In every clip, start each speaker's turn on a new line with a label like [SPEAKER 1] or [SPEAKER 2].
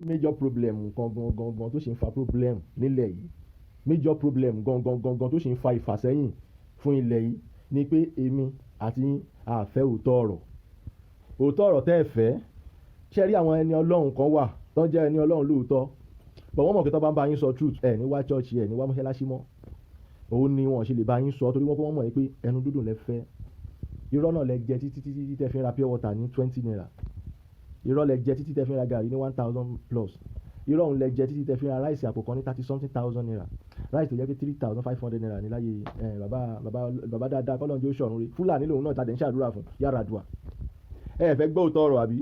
[SPEAKER 1] Major problem gangan gangan tó ṣe ń fa problem nílẹ̀ yìí, major problem gangan gangan tó ṣe ń fa ìfàsẹ́yìn fún ilẹ̀ yìí ni pé èmi àti yín a fẹ́ òótọ́ ọ̀rọ̀. Òótọ́ ọ̀rọ̀ tẹ́ ẹ fẹ́. Ṣé rí àwọn ẹni Ọlọ́run kan wà tó ń jẹ́ ẹni Ọlọ́run lóòótọ́, but wọ́n mọ̀ pé tó bá ń bá yín sọ truth, ẹ ní wá church, ẹ ní wá mọ́ṣáláṣí mọ́. Òun ni wọ́n ṣe lè bá yín sọ torí wọ́n mọ̀ pé ẹnu dúdùn lẹ fẹ́. Irọ́ náà lẹ jẹ títí títí tí tẹ fi ń ra pure water ní ₦20. Irọ́ lẹ jẹ títí tẹ fi ń ra gàrí ní 1,000 plus. Irọ́ òun lẹ jẹ títí tẹ fi ń ra rice àpò kan ní thirty something thousand naira. Rice tó jẹ́ pé ₦3,500 ní láyé bàbá bàbá bàbá dáadáa, kọ́lọ́run jẹ́ ó ṣọ̀run re. Fúlàní lòun náà ta dẹ̀ ń ṣàdúrà fún Yar'Adua. Ẹ fẹ́ gbọ́ òótọ́ ọ̀rọ̀, àbí?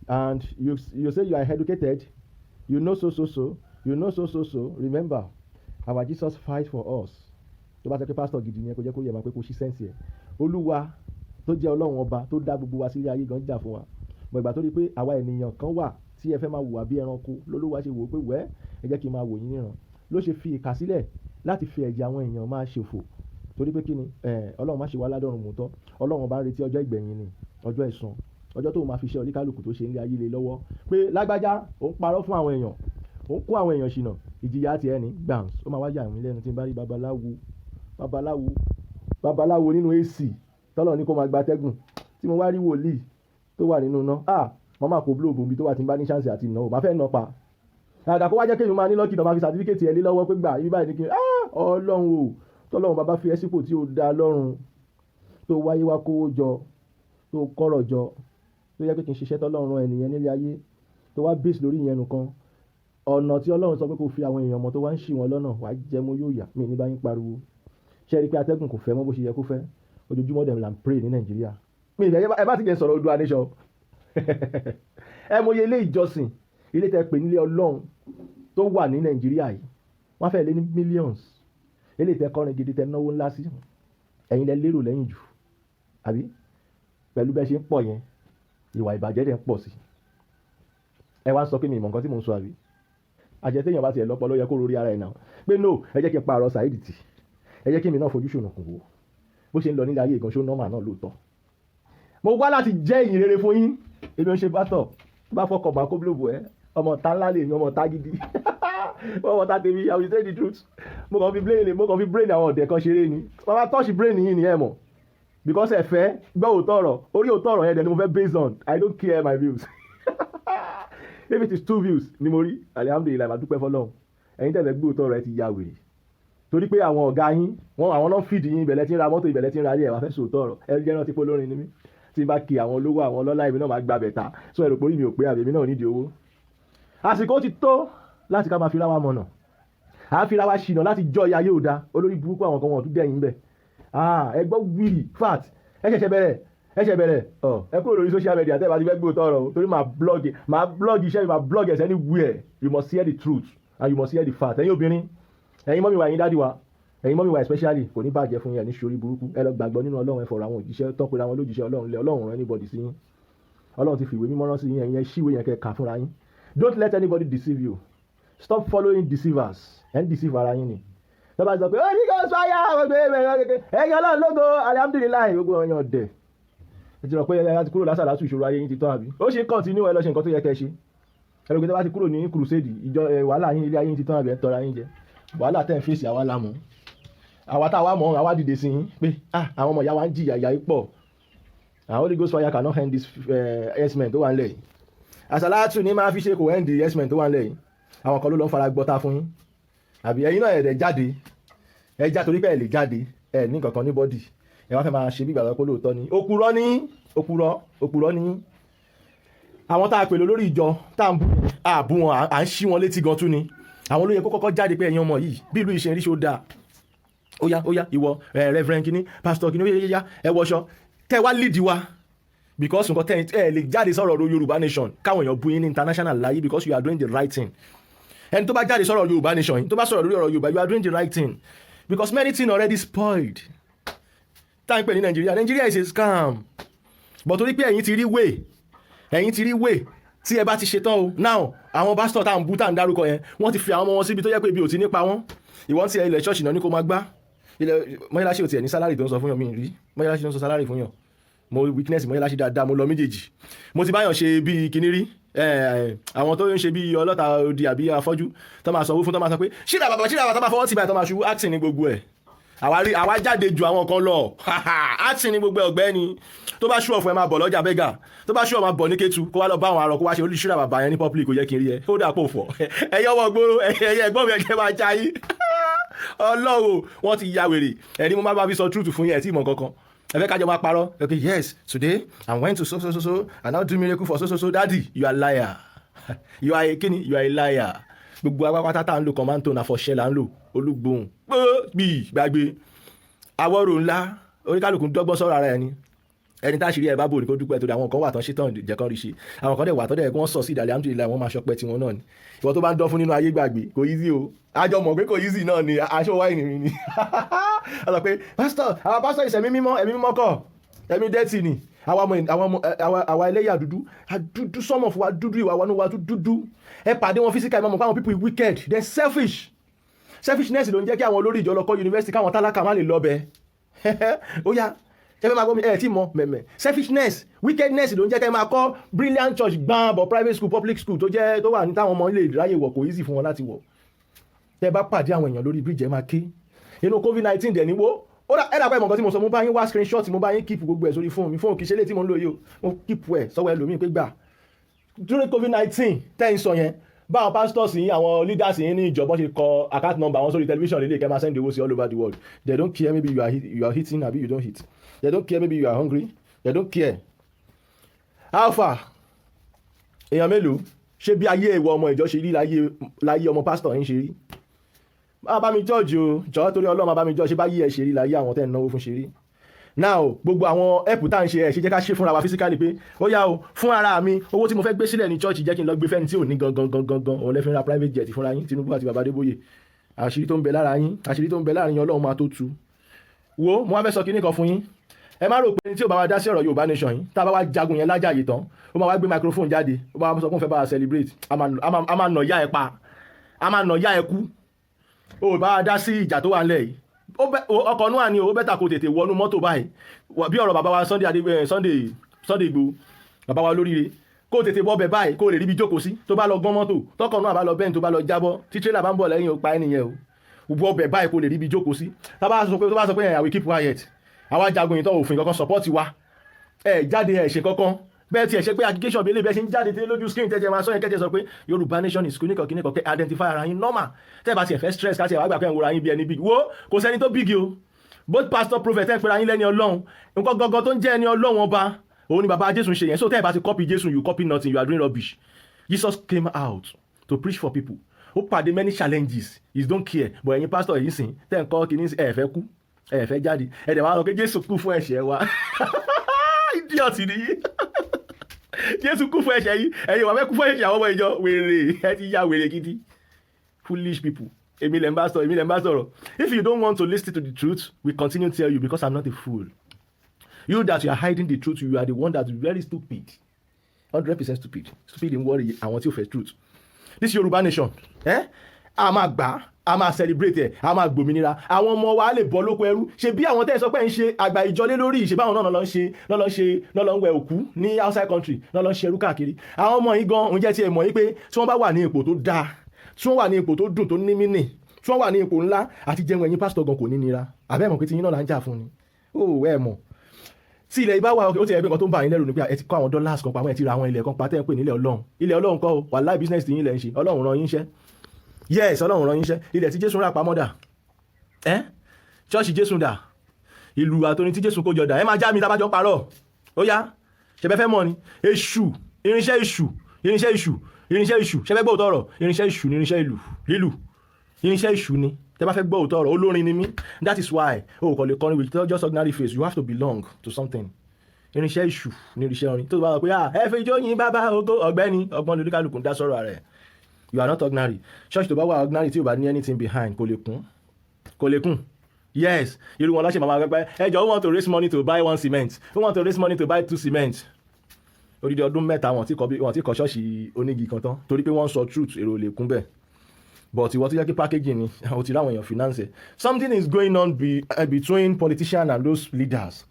[SPEAKER 1] And you say you are educated, you know so so so, you know so so so. Remember, our Jesus fight for us. Tó bá sọ pé pastor gidi ni ẹ, kó jẹ́ kó yẹ máa pé kó ṣí sense ẹ̀. Olúwa tó jẹ́ Ọlọ́run ọba tó dá gbogbo wa sílé ayé gan jà fún wa. Mọ̀ ìgbà tó rí pé àwa ènìyàn kan wà tí ẹ fẹ́ máa wùwà bí ẹranko, lÓlúwa ṣe wò ó pé wẹ́ ẹ jẹ́ kí n máa wò yín níran. Ló ṣe fi ìkà sílẹ̀ láti fi ẹ̀jẹ̀ àwọn èèyàn máa ṣòfò. Torí pé kí ni? Ọlọ́run má ṣe wá ládọ́run mòótọ́. Ọlọ́run bá ń retí ọjọ́ ìgbẹ̀yìn ni, ọjọ́ ẹ̀san, ọjọ́ tó máa fi ṣe oníkálukú tó ṣe nílé ayé lé lọ́wọ́. Pé lágbájá, ó ń parọ́ fún àwọn èèyàn, ó ń kó àwọn èèyàn ṣìnà, ìjìyà ti ẹni gbàǹs. Ó máa wá yà mí lẹ́nu tí n bá rí babaláwo, babaláwo, babaláwo nínú AC tọ́lọ̀ ní kó máa gba atẹ́gùn. Tí mo wá rí wòlíì tó wà nínú iná, ah, mo máa kó blow bòmí tó wà tí n bá ní chance àti ìnáwó, màá fẹ́ nà pa. Àgàgà kó wá jẹ́ kéèyàn máa ní lucky tó máa fi certificate ẹ lé lọ́wọ́ pé gbà ibi báyìí ní kí n, ah, Ọlọ́run o, tọ́lọ́run bá bá fi ẹ́ sípò tí ó da lọ́run, tó wáyé wá kówó jọ, tó kọ́rọ̀ jọ, tó yẹ pé kí n ṣiṣẹ́ tọ́lọ́run rán ẹnìyẹn nílé ayé, tó wá base lórí ìyẹn nìkan. Ọ̀nà tí Ọlọ́run sọ pé kó fi àwọn èèyàn mọ̀ tó wá ń ṣì wọ́n lọ́nà, wàá jẹ mọ́ yóò yà. Mi ní bá yín pariwo. Ṣé ẹ rí pé atẹ́gùn kò fẹ́ mọ́ bó ṣe yẹ kó fẹ́? Ojoojúmọ́ dẹ̀ là ń pray ní Nàìjíríà. Mi ìfẹ́ ẹ bá ti jẹ́ sọ̀rọ̀ Oòduà nation. Ẹ mọye ilé ìjọsìn, ilé tẹ́ pè nílé Ọlọ́run tó wà ní Nàìjíríà yìí, wọ́n fẹ́ lé ní millions. Ilé tẹ́ kọrin gidi, tẹ́ náwó ńlá sí, ẹ̀yin lẹ lérò lẹ́yìn jù, àbí? Pẹ̀lú bẹ́ẹ̀ ṣe ń pọ̀ yẹn, ìwà ìbàjẹ́ dẹ̀ ń pọ̀ sí. Ẹ wá ń sọ pé mi ìmọ̀ nǹkan tí mò ń sọ, àbí? Àjẹ téèyàn bá tiẹ̀ lọ́pọlọ yẹ kó rorí ara ẹ̀ náà pé no, ẹ jẹ́ kí n pa àrọ̀ Saheed tì, ẹ jẹ́ kí èmi náà fojú ṣùnùkùn wò bó ṣe ń lọ nílé ayé ìgànṣó normal náà lóòótọ́. Mo wá láti jẹ́ ìyìn rere fún yín. Èmi ò ń ṣe pásítọ̀ tó bá fọkàn bá kó bílòbù ẹ. Ọmọ ta ńlá lè mi, ọmọ ta gidi, ọmọ ta tèmi. I will say the truth. Mo kàn fi brain àwọn ọ̀dẹ̀ kan ṣeré ni. Wọ́n máa touch brain yín ni ẹ mọ̀, because ẹ fẹ́ gbọ́ òótọ́ ọ̀rọ̀. Orí òótọ́ ọ̀rọ̀ yẹn dẹ̀ ni mo fẹ́ based on. I don't care my views. If it is two views ni mo rí, alhamdulillahi, màá dúpẹ́ fọlọ́run. Ẹ̀yin tẹ̀lé gbọ́ òótọ́ ọ̀rọ̀, ẹ ti ya wèrè torí pé àwọn ọ̀gá yín wọn, àwọn náà fìdí yín, ìbẹ̀lẹ̀ tí ń ra mọ́tò, ìbẹ̀lẹ̀ tí ń ra ilé. Ẹ̀ wá fẹ́ sòótọ́ ọ̀rọ̀. Ẹ jẹ́ rántí pé olórin ni mí. Tí n bá kí àwọn olówó, àwọn ọlọ́lá, èmi náà máa gba bẹ̀ta sọ. Ẹ̀rọ pé orí mi ò pé, àbí èmi náà nídìí owó. Àsìkò ti tó láti ká máa fi ra wa mọ̀nà. À ń fi ra wa ṣìnà láti jọ ìyá yóò da olórí burúkú. Àwọn kan wọn ò tún dẹ̀yìn bẹ̀. Ẹ gbọ́ wíìrì fat. Ẹ ṣẹ̀ṣẹ̀ bẹ̀rẹ̀, ẹ ṣẹ̀ bẹ̀rẹ̀. Ẹ kúrò lórí social media tẹ́ ẹ bá ti fẹ́ gbé òótọ́ ọ̀rọ̀ o, torí máa blog iṣẹ́ mi, máa blog ẹ̀sẹ̀ anywhere. You must hear the truth and you must hear the fact. Ẹ̀yin obìnrin, ẹ̀yin mummy wa, ẹ̀yin daddy wa, ẹ̀yin mummy wa especially, kò ní bàjẹ́ fún yín, ẹ̀ ní sórí burúkú. Ẹ lọ gbàgbọ́ nínú Ọlọ́run. Ẹ fọ̀rọ̀ àwọn òjíṣẹ́ tọ́pẹ́ àwọn olójíṣẹ́ Ọlọ́run lẹ. Ọlọ́run rán anybody sí yín. Ọlọ́run ti fìwé mímọ́ rán sí yín. Ẹ̀yin ẹ ṣíwèé yẹn kẹ́ kà fúnra yín. Don't let anybody deceive you. Stop following deceivers. Ẹ̀ ń deceive ara yín ni. Tọ́ba sọ pé Holy Ghost fire, ẹ̀yin Ọlọ́run lógo, alhamdulillahi, gbogbo ọ̀yàn ọ̀dẹ̀. Ẹ ti rò pé ẹ ti kúrò lásàlátù, ìṣòro ayé yín ti tán, àbí? Ó ṣe continue. Ẹ lọ ṣe nǹkan tó yẹ kẹ́ ṣe. Ẹ rò pé tẹ́ bá ti kúrò ní crusade ìjọ wàhálà yín, ilé ayé yín ti tán, àbí? Ẹ ń tọra yín jẹ. Wàhálà tẹ́ ń fèsì, àwa la mọ̀. Àwa tá a wá mọ̀, àwa dìde sí yín pé ah, àwọn ọmọ ìyá wa ń jìyà, ìyà yìí pọ̀. Àwọn Holy Ghost fire cannot end this herdsmen tó wà nílẹ̀ yìí. Àsàlátù ní máa fi ṣe kò end the herdsmen tó wà nílẹ̀ yìí. Àwọn kan ló lọ ń fara gbọ́ta fún yín, àbí? Ẹ̀yin náà ẹ̀dẹ̀ jáde, ẹ já torí pé ẹ lè jáde, ẹ ní kankan ní body. Ẹ wá fẹ́ máa ṣe bí ìgbàgbọ́ pé lóòótọ́ ni. Òpùrọ́ ní, òpùrọ́, òpùrọ́ ní. Àwọn tá a pè lórí ìjọ tá à ń bú, àbú wọn, à ń ṣí wọn létí gan tún ni. Àwọn olóyè kó kọ́kọ́ jáde pé ẹ̀yin ọmọ yìí, bí ìlú ìṣe ń rí, ṣó dáa? Ó yá, ó yá, ìwọ reverend kínní, pastor kínní, ó yá, yá, ẹ wọṣọ kẹ wá lead wa, because nǹkan tẹ́ ẹ lè jáde sọ̀rọ̀ Yorùbá nation káwọn èèyàn bú yín ní international láyé, because you are doing the right thing. Ẹni tó bá jáde sọ̀rọ̀ Yorùbá nation yìí, tó bá sọ̀rọ̀ lórí ọ̀rọ̀ Yorùbá, you are doing the right thing, because many things already spoiled tá à ń pè ní Nàìjíríà. Nàìjíríà is a scam, but torí pé ẹ̀yin ti rí way, ẹ̀yin ti rí way tí ẹ bá ti ṣetán o. Now, àwọn pásítọ̀ tá à ń bú, tá à ń dárúkọ yẹn, wọ́n ti fi àwọn ọmọ wọn síbi tó jẹ́ pé ibi ò ti nípa wọn. Ìwọ́n ti ilẹ̀ ṣọ́ọ̀ṣì náà ní kó máa gbá ilẹ̀ mọ́ṣáláṣí. Ò tiẹ̀ ní salary tó ń sọ fún yàn. Mí rí mọ́ṣáláṣí tó ń sọ salary fún yàn. Mo witness mọ́ṣáláṣí dáadáa, mo lọ méjèèjì. Mo ti báyàn ṣe bíi kinní rí, àwọn tó ń ṣe bíi ọlọ́ta odi àbí afọ́jú tó máa sanwó fún, tó máa sọ pé ṣíra bàbá, ṣíra bàbá, tó máa fọwọ́ tì báyìí, tó máa ṣubú. Acting ní gbogbo ẹ̀. Àwa rí, àwa jáde ju àwọn kan lọ. Acting ní gbogbo ẹ̀. Ọ̀gbẹ́ni, tó bá ṣú ọ̀fọ̀, ẹ máa bọ̀ lọ́jà bẹ́gà. Tó bá ṣú ọ̀, máa bọ̀ ní Kétu, kó wá lọ bá àwọn arọ, kó wá ṣe olùṣúra bàbá yẹn ní public. Kó yẹ kí n rí ẹ. Ó dà pò fọ̀ ẹ̀yọ́ ọmọ gbòòrò, ẹ̀yẹ ẹ̀gbọ́n mi, ẹ̀jẹ̀ máa já yín. Ọlọ́run, wọ́n ti ya wèrè. Ẹni mo máa bá fi sọ truth fún yín, ẹ̀ tí ì mọ̀ kankan, ẹ fẹ́ kájọ máa parọ́. Okay, yes, today I went to so so so so and now do miracle for so so so. Daddy, you are liar. You are a kini, you are a liar. Gbogbo apápátá tá à ń lo command tone, àfọ̀ṣẹ́ là ń lò. Olúgbòhùn gbì gbàgbé awọ́rò ńlá, oníkálukú dọ́gbọ́n sọ̀rọ̀ ara ẹni. Ẹni tá àṣírí ẹ bá bò ní kó dúpẹ́, torí àwọn kan wà tán ṣe tán jẹ́ kán rí ṣe. Àwọn kan dẹ̀ wà tán dẹ̀ wọ́n sọ sí ìdàlẹ̀, alhamdulillahi, wọ́n máa ṣọpẹ́ tiwọn náà ni. Ìwọ tó bá ń dán fún nínú ayé, gbàgbé, kò easy o. Àjọ mọ̀ pé kò easy náà ni. Aṣọ wáìnì mi ni a sọ pé pásítọ̀, àwọn pásítọ̀ ìṣẹ̀mí mímọ́, ẹ̀mí mímọ́ kọ́, ẹ̀mí dẹ́tì ni. Àwa ọmọ, àwọn ọmọ, àwa ẹlẹ́yà dúdú, dúdú sọ́mọ̀ fún wa, dúdú ìwà wa ní wa dúdú. Ẹ pàdé wọn physically, mọ̀ pé àwọn people wicked, they selfish. Selfishness ló ń jẹ́ kí àwọn olórí ìjọ lọ kọ́ university, káwọn tálákà má lè lọ bẹ́ẹ̀. Ó yá, ṣe fẹ́ máa gbọ́ mi? Ẹ̀ tí mọ̀ mẹ̀mẹ̀. Selfishness, wickedness ló ń jẹ́ kẹ́ máa kọ́ brilliant church gbọ́n, bọ̀ private school, public school tó jẹ́ tó wà ní táwọn ọmọ ilé ìráyè wọ̀, kò easy fún wọn láti wọ̀. Tẹ́ bá pàdé àwọn èèyàn lórí bridge, ẹ máa ké. Inú COVID-19 dẹ̀ ní wo ó dà. Ẹ dàpọ̀ ìmọ̀ nǹkan tí mo sọ. Mo bá yín wá screenshot, mo bá yín keep gbogbo ẹ̀ sórí fóònù mi. Fóònù kì í ṣe lè tí mo ń lò yìí o. Mo keep ẹ̀ sọ́wọ́ ẹlòmíì pé gbà. During COVID-19 tẹ́ ń sọ yẹn, báwọn pastors yín, àwọn leaders yín ní ìjọba ṣe kọ account number wọn sórí television lélẹ̀, kẹ́ máa send owó sí all over the world. They don't care maybe you are hitting abi you don't hit. They don't care maybe you are hungry. They don't care. How far? Èèyàn mélòó ṣé bí ayé ìwọ ọmọ ìjọ ṣe rí láyé ọmọ pastor yín ṣe rí? Má bá mi judge o, jọ̀ọ́, torí Ọlọ́run, má bá mi judge. Ṣé bá yí ẹ ṣe rí láyé àwọn tẹ́ ń náwó fún ṣe rí? Now, gbogbo àwọn help tá à ń ṣe, ẹ̀ ṣe jẹ́ ká ṣe fúnra wa physically pé ó yá o, fún ara mi, owó tí mo fẹ́ gbé sílẹ̀ ní church, jẹ́ kí n lọ gbé fẹ́ni tí ò ní gangan gangan gan. Òun lè fi ra private jet fúnra yín. Tinubu àti bàbá Adébóyè, àṣírí tó ń bẹ lára yín, àṣírí tó ń bẹ láàrin yín, Ọlọ́run máa tó tú. Wo, mo wá fẹ́ sọ kinní kan fún yín. Ẹ má rò pé ní tí ò bá wa dá sí ọ̀rọ̀ Yorùbá nation yìí, tá a bá wá jagun yẹn lájàyè tán, ó máa wá gbé microphone jáde, ó máa sọ pé òun fẹ́ bá wa celebrate. A máa nà ya ẹ pa, a máa nà ya ẹ kú. Ó bá wa dá sí ìjà tó wà ńlẹ̀ yìí, ọkọ̀ núà ni o. Ó better kó tètè wọnú mọ́tò báyìí. Bí ọ̀rọ̀ bàbá wa Sunday Adé, Sunday Igboho, bàbá wa lóríire, kó tètè bọ́ bẹ̀ báyìí, kó lè ríbi jókòó sí. Tó bá lọ gán mọ́tò, tọkọ̀ núà bá lọ bẹ́ẹ̀, tó bá lọ jábọ́, tí tírélà bá ń bọ̀ lẹ́yìn, ó pa ẹnìyẹn o. Bọ́ bẹ̀ báyìí, kó lè ríbi jókòó sí. Tá bá sọ pé, tó bá sọ pé I will keep quiet, àwa jagun yìí tán, òfin kankan support wa, ẹ jáde, ẹ ṣe kankan bẹ́ẹ̀ tí ẹ ṣe pé agitation bí eléyìí bẹ́ẹ̀ ṣe ń jáde tí lójú screen tẹ́jẹ́ máa sọ yẹn, kẹ́jẹ́ sọ pé Yorùbá nation is kíníkan kíníkan, kẹ́ identify ara yín normal. Tẹ́ ẹ bá tiẹ̀ fẹ́ stress, ká tiẹ̀ wá gbà pé ẹ̀ ń wòra yín bí ẹni big. Wo, kò sẹ́ni tó big o. Both pastor, prophet, ẹ̀ ń pera yín lẹ́ni Ọlọ́run. Nǹkan gangan tó ń jẹ́ ẹni Ọlọ́run ọba, òun ni bàbá Jésù ń ṣe yẹn. So tẹ́ ẹ bá ti copy Jésù, you copy nothing, you are doing rubbish. Jesus came out to preach for people. Ó pàdé many challenges, he don't care. But ẹ̀yin pastor yìí sìn tẹ́ ń kọ́ kìíní, ẹ̀ fẹ́ kú, ẹ̀ fẹ́ jáde, ẹ̀ dẹ̀ wá lọ pé Jésù kú fún ẹ̀ṣẹ̀ wa. Idiot nìyí. Jésù kú fún ẹ̀ṣẹ̀ yìí, ẹ̀yin wà fẹ́ kú fún ẹ̀ṣẹ̀ àwọn ọmọ ìjọ. Wèrè, ẹ ti ya wèrè gidi. Foolish people. Èmi lẹ̀ ń bá sọ̀rọ̀, èmi lẹ̀ ń bá sọ̀rọ̀. If you don't want to listen to the truth, we continue to tell you, because I'm not a fool. You that you are hiding the truth, you are the one that is very stupid, 100% stupid. Stupid in worry àwọn tí ó fẹ́ truth. This Yorùbá nation, eh? A máa gbà á, a máa celebrate ẹ̀, a máa gbòmìnira. Àwọn ọmọ wa lè bọ́ lóko ẹrú. Ṣe bí àwọn tẹ́ ẹ sọ pé ń ṣe àgbà ìjọlé lórí ìṣe, báwọn náà lọ ń ṣe, náà lọ ń ṣe, náà lọ ń wẹ òkú ní outside country, náà lọ ń ṣerú káàkiri. Àwọn ọmọ yìí gan oúnjẹ tí ẹ mọ̀ yìí pé tí wọ́n bá wà ní ipò tó dáa, tí wọ́n wà ní ipò tó dùn, tó ní mínì, tí wọ́n wà ní ipò ńlá àti jẹun, ẹ̀yin pásítọ̀ gan kò ní nira. Àbẹ́ mọ̀ pé tí yín náà là ń jà fún ni ó? Ẹ mọ̀ tí ilẹ̀ ibà wà, ó ti ẹ̀ pé nǹkan tó ń bà yín lẹ́rù ni pé ẹ ti kọ́ àwọn dollars kan pamọ́, ẹ ti ra àwọn ilẹ̀ kan pa tẹ́ ń pè nílẹ̀ Ọlọ́run. Ilẹ̀ Ọlọ́run kọ́ o. Wàláì, business tí yín lẹ̀ ń ṣe. Ọlọ́run rán yín iṣẹ́. Yes, Ọlọ́run rán yín iṣẹ́. Ilẹ̀ tí Jésù rà pamọ́ dà? Ẹ́ ṣọ́ọ̀ṣì Jésù dà? Ìlú àtòrin tí Jésù kó jọ dà? Ẹ máa já mi tábàjọ́ parọ́. Ó yá, ṣẹbẹ́ fẹ́ mọ̀ ni? Èṣù, irinṣẹ́ èṣù, irinṣẹ́ èṣù, irinṣẹ́ èṣù. Ṣẹbẹ́ gbọ́ òótọ́ ọ̀rọ̀? Irinṣẹ́ èṣù ni irinṣẹ́ ìlú lílù, irinṣẹ́ èṣù ni. Tẹ́ bá fẹ́ gbọ́ òótọ́ ọ̀rọ̀, olórin ni mí. That is why o kò lè kọrin with just ordinary face. You have to belong to something. Irinṣẹ́ èṣù ní irinṣẹ́ orin tó bá wà pé ẹ fi ijó yin bàbá ògo. Ọ̀gbẹ́ni, ọgbọ́n lórí kálukú ń dá sọ̀rọ̀ rẹ̀. You are not ordinary. Church tó bá wà ordinary, tí ò bá ní anything behind, kò lè kún, kò lè kún. Yes, irú wọn lọ́sẹ̀ màmá pẹ́pẹ́. Ẹ jọ, who want to raise money to buy one cement? Who want to raise money to buy two cement? Odidi ọdún 3, wọn ti kọ́ ṣọ́ọ̀ṣì onígi kan tán, torí pé wọ́n sọ truth, èrò lè kún bẹ́ẹ̀. But ìwọ tó jẹ́ kí packaging ni o ti ráwọn èèyàn finance. Something is going on between politicians and those leaders.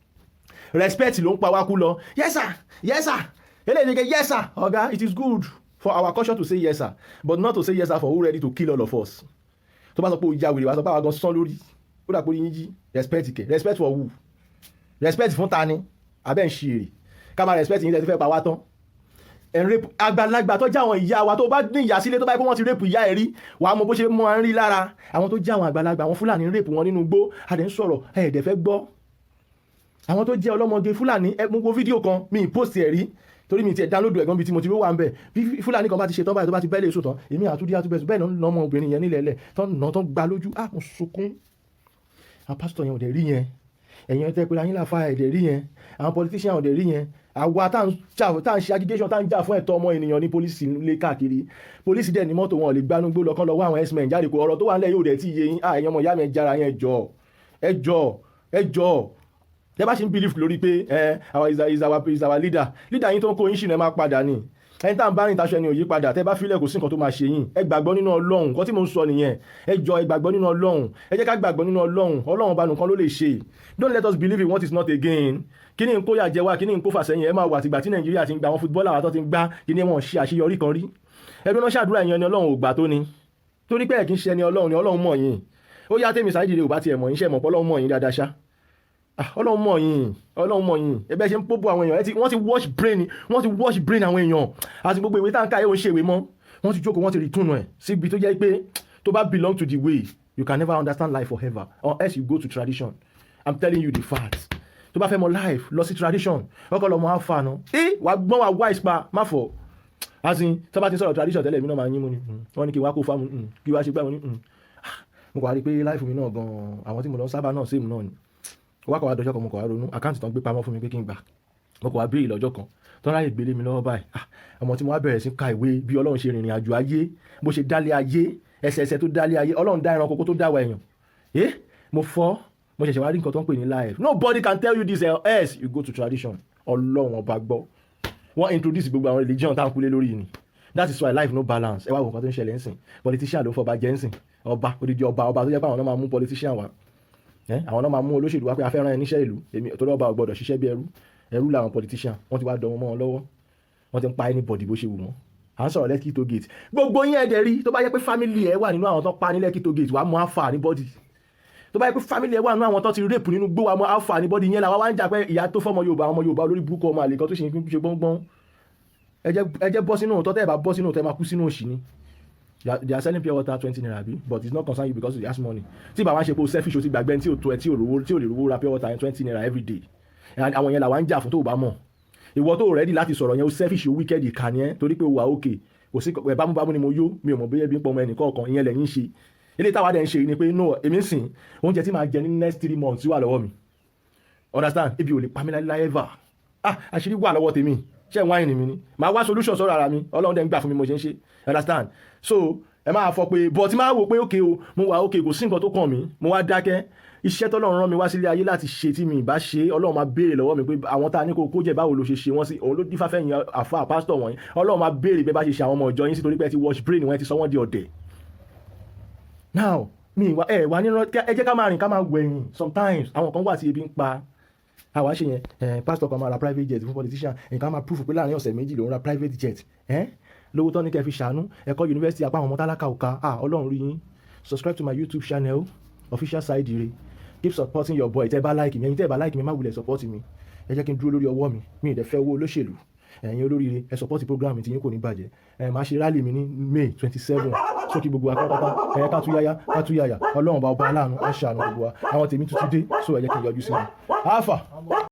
[SPEAKER 1] Respect ló ń pa wá kú lọ. "Yes sir, yes sir." Eléyìí ni kẹ́, "Yes sir." Ọ̀gá, it is good for our culture to say yes sir, but not to say yes sir for who ready to kill all of us. Tó bá sọ pé o ya wèrè, wá sọ pé àwọn gan sán lórí, ó dà pé orí yín jí. Respect kẹ? Respect for who? Respect fún ta ni? Abẹ́ ń ṣe èrè ká máa respect yín tẹ́ ti fẹ́ pa wá tán. Ẹ̀ ń rape àgbàlagbà tó jẹ́ àwọn ìyá wa. Tó bá ní ìyá sílé, tó bá yẹ pé wọ́n ti rape ìyá ẹ̀ rí, wàá mọ bó ṣe mọ́ ń rí lára àwọn tó jẹ́ àwọn àgbàlagbà. Àwọn Fúlàní ń rape wọn nínú igbó, a dẹ̀ ń sọ̀rọ̀, ẹ̀ dẹ̀ fẹ́ gbọ́. Àwọn tó jẹ́ ọlọ́mọge Fúlàní, ẹ mú wo fídíò kan, mi ì post ẹ̀ rí torí mi ti ẹ̀ download ẹ̀gbọ́n bíi tí mo ti rí wà ń bẹ̀. Bí Fúlàní kan bá ti ṣe tán báyìí, tó bá ti bẹ́ẹ̀ lè sùn tán, èmi àtúndí àtúbẹ̀sùn bẹ́ẹ̀ náà, ọmọ obìnrin yẹn nílẹ̀ ẹlẹ̀ tán nà tán gba lójú. Ah, mo sunkún. Àwọn pásítọ̀ yẹn ò dẹ̀ rí yẹn. Ẹ̀yin tẹ́ pé ayé làfa ẹ̀ dẹ̀ rí yẹn. Àwọn politician ò dẹ̀ rí yẹn. Àwa tá à ń ṣe agitation, tá à ń jà fún ẹ̀tọ́ ọmọ ènìyàn ní police lé káàkiri. Police dẹ̀ ní mọ́tò, wọn ò lè gbanúgbó lọ́kàn lọ́wọ́ àwọn herdsmen jáde kó. Ọ̀rọ̀ tó wà nílẹ̀ yóò dẹ̀ tí yé yín. Ẹ̀yin ọmọ ìyá mi, ẹ jára yẹn jọ, ẹ jọ, ẹ jọ. Tẹ bá ṣe ń believe lórí pé ẹ our is our leader, leader yín tó ń kó yín ṣìnà, ẹ máa padà ní ẹni tá à ń bá rìn taṣọ ẹni ò yí padà. Tẹ bá filẹ̀, kò sí nǹkan tó máa ṣe yín. Ẹ gbàgbọ́ nínú Ọlọ́run. Nǹkan tí mò ń sọ nìyẹn. Ẹ jọ, ẹ gbàgbọ́ nínú Ọlọ́run. Ẹ jẹ́ ká gbàgbọ́ nínú Ọlọ́run. Ọlọ́run ọba nìkan ló lè ṣe. Don't let us believe in what is not again. Kí ni n kó yà jẹ wá? Kí ni n kó fàsẹ́yìn? Ẹ máa wà tìgbà tí Nàìjíríà ti ń gba àwọn footballer tó ti ń gbá kí ni wọ́n ṣe àṣeyọrí kan rí. Ẹbí wọn ṣàdúrà ìyẹn ni Ọlọ́run ò gbà tó ni, torí pé ẹ̀ kì í ṣe ẹni Ọlọ́run ni. Ọlọ́run mọ̀ yín. Ó yá, tèmi Saheed ò bá tiẹ̀ mọ̀ yín, ṣe mọ̀ pé Ọlọ́run mọ̀ yín dáadáa ṣá? Ọlọ́run mọ̀ yín, Ọlọ́run mọ̀ yín. Ẹbẹ́ ṣe ń pópó àwọn èèyàn, wọ́n ti wash brain, wọ́n ti wash brain àwọn èèyàn àti gbogbo ìwé tá ń ká yóò ń ṣèwé mọ́. Wọ́n ti jókòó, wọ́n ti return ẹ̀ síbi tó jẹ́ pé tó bá belong to the way, you can never understand life forever, or else you go to tradition. I'm telling you the fact. Tó bá fẹ́ mọ life, lọ sí tradition. Ọkọ lọmọ alpha náà ẹ wàá gbọ́n, wàá wise pa má fọ̀. As in, tó bá ti sọ̀rọ̀ tradition tẹ́lẹ̀, mi náà máa yín mú ni. Wọ́n ní kí wá kó fáwọn, kí wá ṣe gbà wọ́n ní. Mo kàn wá rí i pé life mi náà gan-an, àwọn tí mo lọ sábà náà same náà ni. Wá kọ̀ wá dọjọ́ kan, mo kọ̀ wá ronú account tán gbé pamọ́ fún mi pé kí n gbà. Mo kọ̀ wá béèrè lọ́jọ́ kan tọ́lá yìí gbélé mi lọ́wọ́ báyìí. Ọmọ tí mo wá bẹ̀rẹ̀ sí ka ìwé bí Ọlọ́run ṣe rìnrìn àjò ayé, bó ṣe dálé ayé, ẹsẹẹsẹ tó dálé ayé. Ọlọ́run dá ẹranko kó tó dá wa èèyàn. Mo fọ́, mo ṣẹ̀ṣẹ̀ wá rí nǹkan tó ń pè ní life. Nobody can tell you this else you go to tradition. Ọlọ́run ọba gbọ́. Wọ́n introduce gbogbo àwọn religion tá à ń kúlé lórí ni. That is why life no balance. Ẹ wá wo nǹkan tó ń ṣẹlẹ̀ ńsìn. Politician ló ń fọba jẹ́ ńsìn. Ọba, odidi ọba, ọba tó jẹ́ pé àwọn náà máa mú politician wá, àwọn náà máa mú olóṣèlú wá pé a fẹ́ rán ẹ níṣẹ́ ìlú. Èmi torí ọba ò gbọ́dọ̀ ṣiṣẹ́ bí ẹrú. Ẹrú làwọn politician. Wọ́n ti wá dán wọn mọ́ wọn lọ́wọ́. Wọ́n ti ń pa anybody bó ṣe wù wọ́n. À ń sọ̀rọ̀ Lekki toll gate. Gbogbo yín ẹ̀dẹ̀ rí. Tó bá yẹ pé family ẹ wà nínú àwọn tó pa ní Lekki toll gate, wàá mọ alpha ní body. Tó bá yẹ pé family ẹ wà nínú àwọn tó ti rape nínú gbó, wàá mọ alpha ní body. Yẹn làwa wá ń jà pé ìyá tó fọmọ Yorùbá, ọmọ Yorùbá olórí burúkú, ọmọ àlè kan tó ṣe ń ṣe gbọ́ngbọ́n. Ẹ jẹ́ bọ́ sínú òótọ́. Tẹ́ ẹ bá bọ́ sínú òótọ́, ẹ máa kú sínú òṣì ni. They are selling pure water 20 naira bi, but it's not concern you because you ask money. Tí bàbá ń ṣe pé o selfish, o ti gbàgbẹ́ tí o tó ẹ, tí o rówó, tí o lè rówó ra pure water yẹn 20 naira every day. Àwọn yẹn làwa ń jà fún. Tó o bá mọ̀, ìwọ tó ready láti sọ̀rọ̀ yẹn, o selfish, o wicked, ìkà ni ẹ́, torí pé o wà okay. Kò sí ẹ̀ bámúbámú ni mo yó, mi ò mọ̀ bóyá ebi ń pọ̀ ọmọ ẹnì kọ̀ọ̀kan. Ìyẹn lẹ́yìn ṣe. Ilé táwa dẹ̀ ń ṣe ni pé no, èmi ń sìn oúnjẹ tí màá jẹ ní next 3 months wà lọ́wọ́ mi. Understand? Ebi ò lè pa mí láíláí ever. Ah, àṣírí wà lọ́wọ́ tèmi. Ṣé ẹ̀ wáìnì mi ni màá wá solution sọ̀rọ̀ ara mi. Ọlọ́run dẹ̀ ń gbà fún mi, mo ṣe ń ṣe. Understand? So ẹ máa fọ pé but tí máa wò pé okay o, mo wà okay, kò sí nǹkan tó kàn mí, mo wá dákẹ́. Iṣẹ́ tọ́lọ́run rán mi wá sílé ayé láti ṣe, tí mi ìbá ṣe, Ọlọ́run máa béèrè lọ́wọ́ mi pé àwọn tá a ní kó kó jẹ́, báwo ló ṣe ṣe wọ́n sí? Òun ló dífá fẹ́yìn àfa pásítọ̀ wọ̀nyí. Ọlọ́run máa béèrè bẹ́ẹ̀ bá ṣe ṣe àwọn ọmọ ìjọ yín sí, torí pé ẹ ti wash brain wọn, ẹ ti sọ wọ́n di ọ̀dẹ̀. Now mi wá ẹ wà nínú. Ẹ jẹ́ ká máa rìn, ká máa wẹ̀yìn. Sometimes àwọn kan wà tí ebi ń pa. Àwa ṣe yẹn ẹ, pastor kan máa ra private jet fún politician. Nǹkan máa proof pé láàrin ọ̀sẹ̀ 2 lòún ra private jet ẹ, lówó tán ní kẹ́ fi ṣàánú ẹ̀kọ́ yunifásitì apá àwọn ọmọ tálákà òka. Ah, Ọlọ́run rí yín. Subscribe to my YouTube channel, Official Saheed Ire. Keep supporting your boy. Tẹ́ bá like mi, ẹ̀yin tẹ́ bá like mi, má wulẹ̀ support mi. Ẹ jẹ́ kí n dúró lórí ọwọ́ mi. Mi ì dẹ̀ fẹ́ owó olóṣèlú. Ẹ̀yin olóríire, ẹ support program tí yín kò ní bàjẹ́. Ẹ máa ṣe rally mi ní May 27, sókè gbogbo wa pátápátá. Ẹ ká túyáyá, ká túyàyà. Ọlọ́run bá ọba aláàánú á ṣàánú gbogbo wa. Àwọn tèmi tuntun dé, so ẹ jẹ́ kí n yọjú sí wọn. Alpha.